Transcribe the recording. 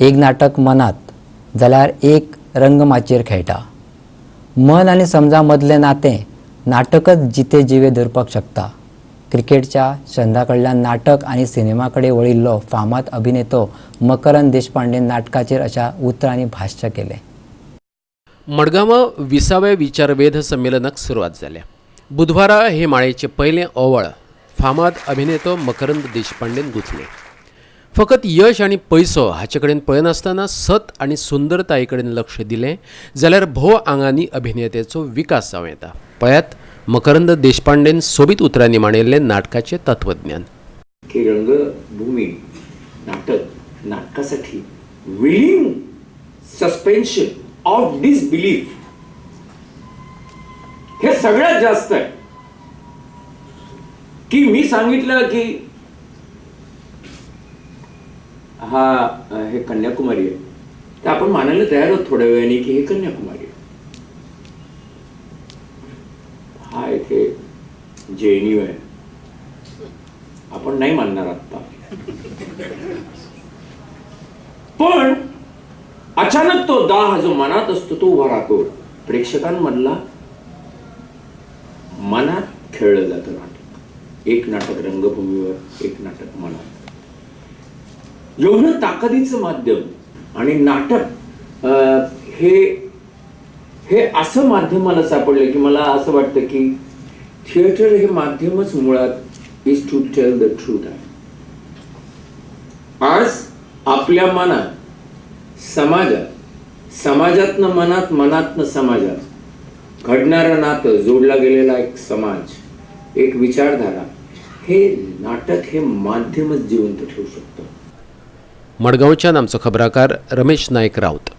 एक नाटक मनात जाल्यार एक रंगमाचयेर खेळटा. मन आनी समजा मदलें नातें नाटकच जिते जिवे दवरपाक शकता. क्रिकेटच्या छंदा कडल्यान नाटक आनी सिनेमा कडेन वळिल्लो फामाद अभिनेतो मकरंद देशपांडेन नाटकाचेर अशा उतरांनी भाश्य केलें. मडगांवां 20व्या विचारवेध संमेलनाक सुरवात जाल्या. बुधवारा हे माळेचें पयलें ओवळ फामाद अभिनेतो मकरंद देशपांडेन गुंथलें. फकत यश आनी पयसो हाचे कडेन पळयनासतना सत आनी सुंदरताये कडेन लक्ष दिलें जाल्यार भोव आंगांनी अभिनेत्याचो विकास जावं येता. पळयात मकरंद देशपांडेन सोबीत उतरांनी मांडिल्लें नाटकाचें तत्वज्ञान. की रंगभूमी नाटक नाटकासाठी विलिंग सस्पेन्शन ऑफ डिसबिलीफ हे सगळ्यात जास्त आहे. की मी सांगितलं की हा हे कन्याकुमारी आहे, तर आपण मानायला तयार आहोत थोड्या वेळाने की हे कन्याकुमारी आहे. हा इथे जेएनयू आहे, आपण नाही मानणार आत्ता. पण अचानक तो दाह जो मनात असतो तो उभा राहतो. प्रेक्षकांमधला मनात खेळलं जातं नाटक. एक नाटक रंगभूमीवर, एक नाटक मनात. एवढं ताकदीचं माध्यम. आणि नाटक हे हे असं माध्यम मला सापडलं की मला असं वाटतं की थिएटर हे माध्यमच मुळात is to tell the truth आहे. आज आपल्या मनात, समाजात, समाजातनं मनात, मनातनं समाजात घडणारं नातं, जोडला गेलेला एक समाज, एक विचारधारा, हे नाटक हे माध्यमच जिवंत ठेवू शकतं. मडगांवच्यान आमचो खबराकार रमेश नायक राऊत.